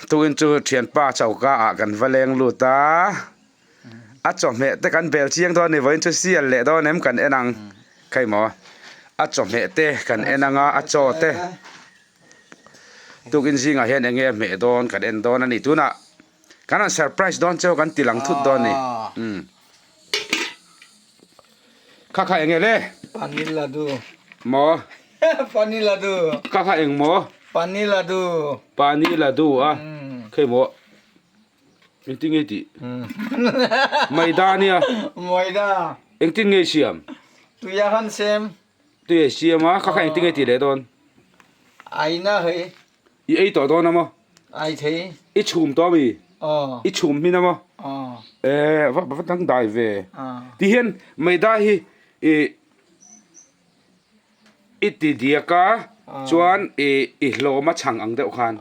Tukin chu thianpa choka ah kan va leng lut a, a chawhmeh te kan bel chiang dawn a ni vawiin chu sial leh dawn em kan en ang kha maw a chawhmeh te kan en ang a a chaw te tukin zingah hian eng nge a hmeh dawn kan en dawn a ni tunah kan rawn surprise dawn cheu kan ti lang thut dawn a ni umm. Kha kha eng nge le? Paneer ladu. Maw? Paneer ladu. Kha kha eng maw? Paneer ladu. Paneer ladu a. Khei maw? Engtin nge tih? Maida ania. Maida. Engtin nge siam? Tuia han sem. Tuia siam a, kha kha engtin nge tih leh dawn? Aina hei. I ei tawh dawn a maw? Ai thei. I chhum tawh ami? Aw. I chhum hmin a maw? Aw. Eh, va va dang dai ve. Ti hian Maida hi i i ti diak a, chuan i i hlawm a chhang ang deuh khan.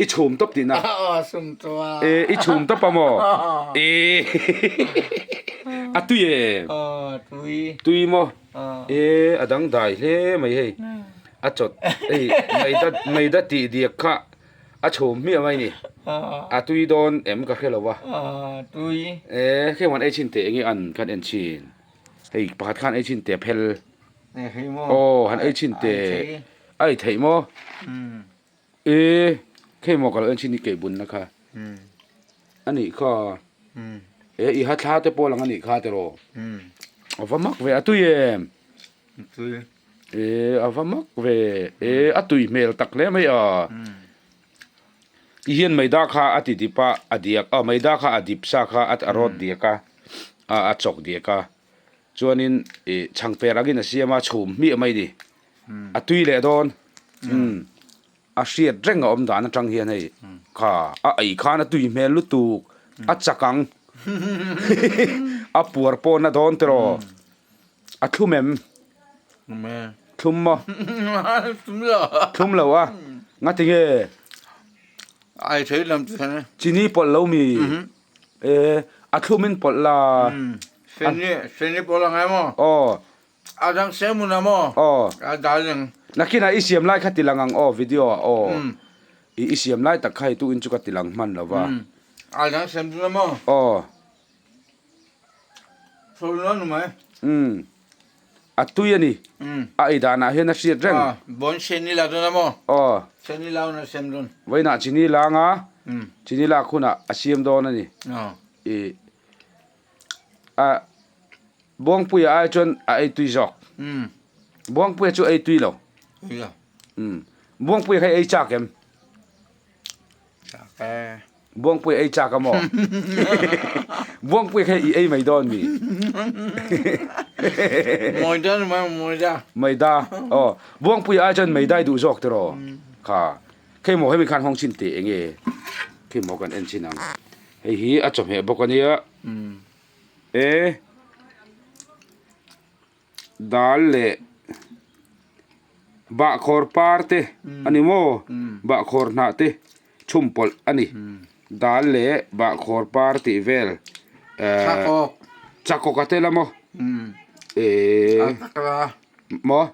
I chhum tawp tihna. Aw, chhum tawh a. Eh, i chhum tawp a maw? Eh, a tui em? Aw, tui. Tui maw? Eh, a dang dai hle mai hei. A chawt hei maida maida tih diak kha a chhum hmiah mai ni. A tui dawn em ka hre lo va. Tui. Eh heng an ei chin teh enge an kan en chin. Hei pakhat khan ei chin teh phel. Aw han ei chin teh a ei theih maw? Eh khei maw ka lo en chin ni keih bunna kha. A nih kha. Eh i ha thla te pawh lang a nih kha tiraw. A va mak ve a tui em. Tui. E a va mak ve e a tui hmel tak hle mai a ti hian maida kha a ti dip a a diak a maida kha a dip sa kha a rawt diak a a a chawk diak a chuanin ih chhangper angin a siam a chhum hmiah mai a ni a tui leh dawn umm a hriat reng a awm dan atang hian hei kha a ei khan a tui hmel lutuk a chak ang a puar pawh na dawn tiraw. A thlum em? Thlum e. Thlum maw? Thlum lo. Thlum lo a? Ngati nge? Ai thei lam chu thane. Chini pawlh lo mi? E, a thlum in pawlh la. Seni, seni pawlh ang em aw? Aw. A dang sem hun am aw? Aw. A dal ang. Nakinah i siam lai kha ti lang ang aw video ah aw. I i siam lai tak kha hi tu in chu ka ti lang hman lo va. A dang sem dun am aw? Aw. Umm. A tui a ni. A ei danah hian a hriat reng. Bon chini la dawn a maw? Aw. Chini la hun a siam dawn. Vawiinah chini lang a, chini lak hunah a siam dawn a ni. I a Buangpuia ai chuan a ei tui zawk. Buangpuia chu ei tui lo. Buangpuia kha i ei chak em? Chak e. Buangpui ei chak a maw? Buangpui kha i ei mai dawn mi? Maida ni mai maida. Maida. Aw. Buangpui ai chuan maida i duh zawk tiraw? Kha. Khei maw hemi khan hawng chhin teh enge? Khei maw kan en chhin ang. Hei hi a chawhmeh bawk a nia. E. Dal leh bahkhawr par te a ni maw bahkhawr hnah te chhum pawlh a ni dal leh bahkhawr par tih vel ehh chakawk a tel a maw ehh maw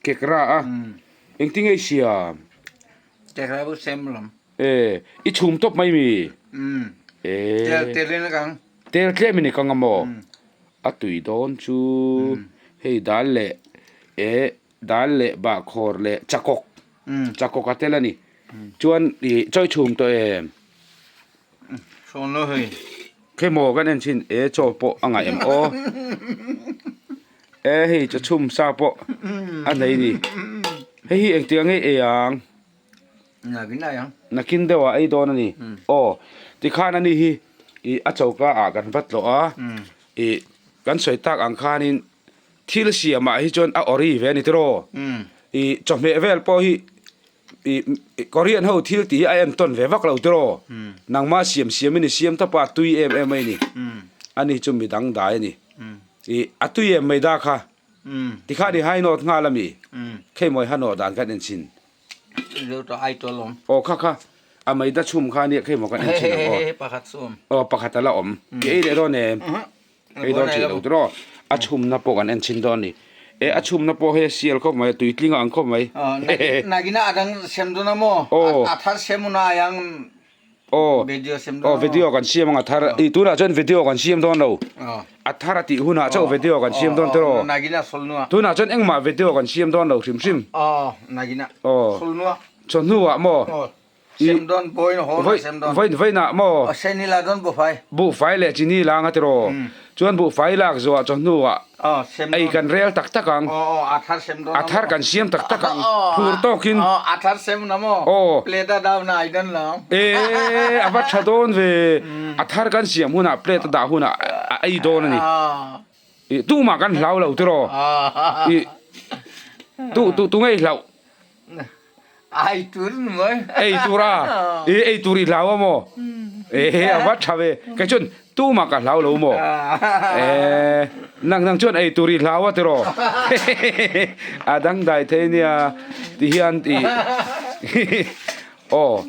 kekra a engtin nge i siam eh i chhum tawp mai mi eh tel tlem in i kang a maw. A tui dawn chu hei dal leh eh dal leh bahkhawr leh chakawk chakawk a tel a ni chuan ih chawi chhum tawh em sawn lo hei khe maw kan en thin e chaw pawh a ngaih em aw e hei chaw chhum sa pawh a nei ni hei hi engtiang nge ei ang. Nakin ai ang. Nakin deuh ah ei dawn a ni. Aw, tikhan ani hi ih a choka ah kan va tlawh a, ih kan sawi tak ang khanin thil siam ah hi chuan a awri ve a ni tiraw. Ih chawhmeh vel pawh hi ih Korean ho thil tih hi a entawn ve vak lo tiraw. Nangmah siam siam in i siam tawp a, a tui em em mai a ni. Ani chu midang dai a ni. Ih a tui em mai da kha. Tikhan i hainawt nghal a mi. Kheimawi hanawh dan kan en chhin. Aw kha kha a maida chhum kha ania khei maw kan en thin ang aw. Aw pakhat a la awm. I ei leh dawn em? Ei dawn thih lo tiraw? A chhumna pawh kan en chhin dawn a ni. E a chhumna pawh hei a sial khawp mai a tuitling a ang khawp mai. Nagina a dang sem dawn a maw? A thar sem una a yang video sem dawn a maw? Video kan siam ang a thar i tunah chuan video kan siam dawn lo. A thar a tih hunah chauh video kan siam dawn tiraw? Nagina solnua. Tunah chuan engmah video kan siam dawn lo hrim hrim. Nagina solnua. Chawhnuah maw? Sem dawn pawhin haw na sem dawn. Vawiin vawiinah maw? A sen i la dawn buhfai. Buhfai leh chini la anga tiraw? Chuan buhfai lak zuah chawhnuah ei kan rel tak tak ang. Aw a thar sem dawn a thar kan siam tak tak ang. Phur tawkin. Aw a thar sem na maw? Aw. Plate a down a ai dawn lo. E a va tha dawn ve. A thar kan siam hunah plate a dah hunah a ei dawn a ni. I tumah kan hlau lo tiraw? I tu tu tu ngei hlauh. Ai tur ni mawi. Ei tur a? I ei tur i hlau a maw? E a va tha ve. Kei chuan tumah ka hlau lo maw? E nang nang chuan ei tur i hlau a tiraw? A dangdai thei nia ti hian i aw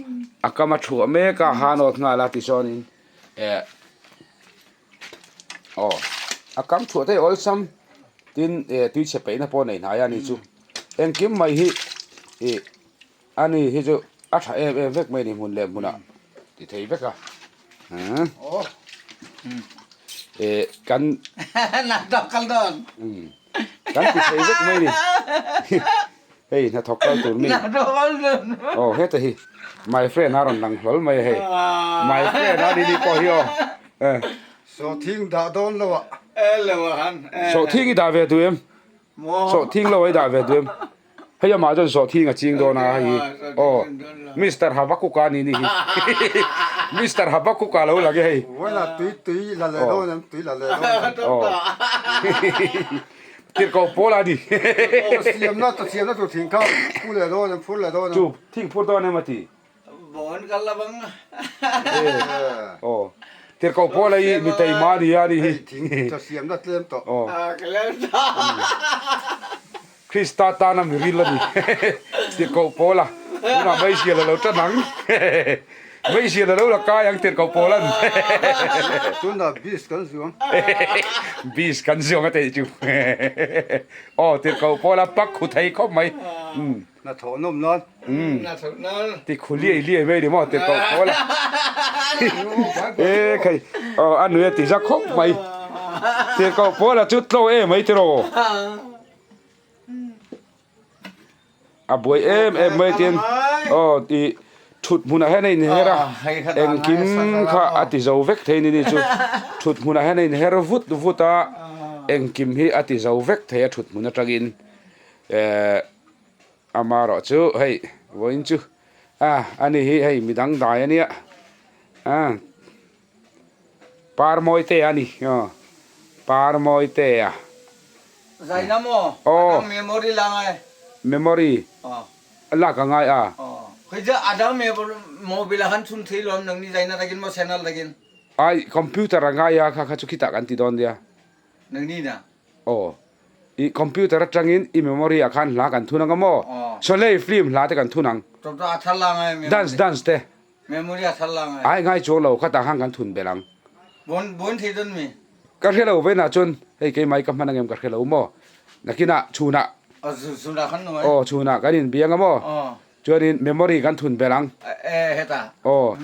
a kam a thuah mek a han awt nghal a tichuanin e Aw, a kam thuah te awlsam tin eh tui chhe peihna pawh nei hnai a ni chu. Engkim mai hi ih a ni hi chu a tha em em vek mai a ni hmun leh hmunah ti thei vek a. Eh kan kan ti thei vek mai a ni. Hei hnathawk kal tur mi. Aw heta hi my friend a rawn lang hlawl mai a hei. My friend a ni ni pawh hi aw. Sawhthing dah dawn lo ah. Sawhthing i dah ve duh em? Sawhthing lo ah i dah ve duh em? Hei amah chuan sawhthing a ching dawn a hei hi. Aw Mister Habakuka a ni ni hi. Mister Habakuka lo lang e hei. Vawilah tui tui la leh dawn em? Tui la leh dawn em? Aw. Tirhkoh pawl a ni. Siamna ta siamna tur thing kha phur leh dawn em phur leh dawn em. Chu thing phur dawn em a ti. Bawn kal la bang. Aw tirhkoh pawl a i mi teima a ni a ni hi. Hei thing ta siamna tlem tawh. Aw. Tlem tawh. Krista tana mi ril a ni. Tirhkoh pawl a tunah Meizial a lo tan ang. Meizial a lo la kai ang tirhkoh pawl an. Tunah bis kan zuang. Bis kan zuang a teh chu. Aw tirhkoh pawl a pak khu thei khawp mai. Hnathawh nawm nan. Hnathawh nan. Ti khu liai liai mai ni maw tirhkoh pawl a. E khai aw a nui a ti za khawp mai. Tirhkoh pawl a chu tlo em mai tiraw. A buai em em mai tin aw tih thut hmunah hian a inher a engkim kha a ti zo vek thei ni ni chu thut hmunah hian a inher vut vut a engkim hi a ti zo vek thei a thut hmun atangin eh amaherawh chu hei vawiin chu a ani hi hei midang dai ania a. Parmawitea a ni aw Parmawitea. Zaina maw? Aw. A dang memory la ngai. Memory lak a ngai a. Aw. Khawi chu a dang mobile a han chhun thei lawm nang ni Zaina takin maw channel takin. Ai computer a ngai a kha kha chu khitah kan ti dawn nia. Nang ni na. Aw. I computer atangin i memory ah khan hla kan thun ang a maw? Sholay film hla te kan thun ang. Tawp a thar la ngai memory. Dance dance te. Memory a thar la ngai. Ai ngai chuang lo khatah khan kan thun belh ang. Bon bon thei dawn mi. Ka hre lo vawiinah chuan hei keimah hi ka hman angem ka hre lo maw? Nakinah chhunah. Aw chhunah khan nuai. Aw chhunah kan inbiang a maw? Aw. Chuanin memory kan thun belh ang. E hetah. Aw.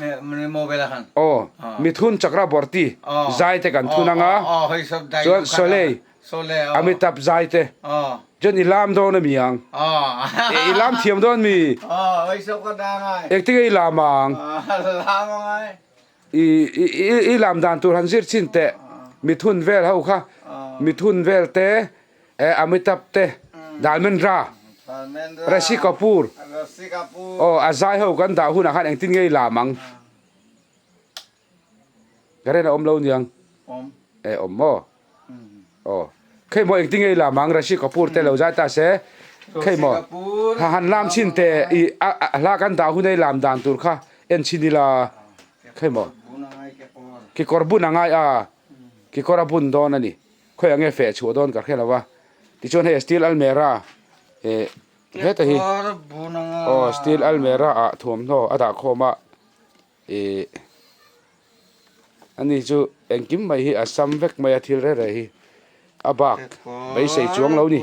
Mobile ah khan. Aw. Mithun Chakraborty zai te kan thun ang a. Aw hei sawp dai. Chuan Sholay. Sholay aw. Amitabh zai te. Aw. Chuan i lam dawn a mi ang. Aw. E i lam thiam dawn mi. Aw hei sawp ka dah ngai. Engtin nge i lam ang? Lam angai. I i i lam dan tur han zir chin teh. Mithun vel ho kha. Mithun vel te. E Amitabh te Dharmendra Rishi Kapoor aw a zai ho kan dah hunah khan engtin nge i lam ang ka ren a awm lo niang e awm maw aw khei maw engtin nge i lam ang Rishi Kapoor te lo zai ta se khei maw ha han lam chhin te i a hla kan dah huna i lam dan tur kha en chhin ila khei maw kekawr bun a ngai a kekawr a bun dawn a ni. Khawiah nge feh chhuah dawn ka hre lo a, tichuan hei steel almera eh heta hi aw steel almera ah thuamhnaw a dah khawm a ih ani chu engkim mai hi a sam vek mai a thil reh reh hi a bak beisei chuang lo ni.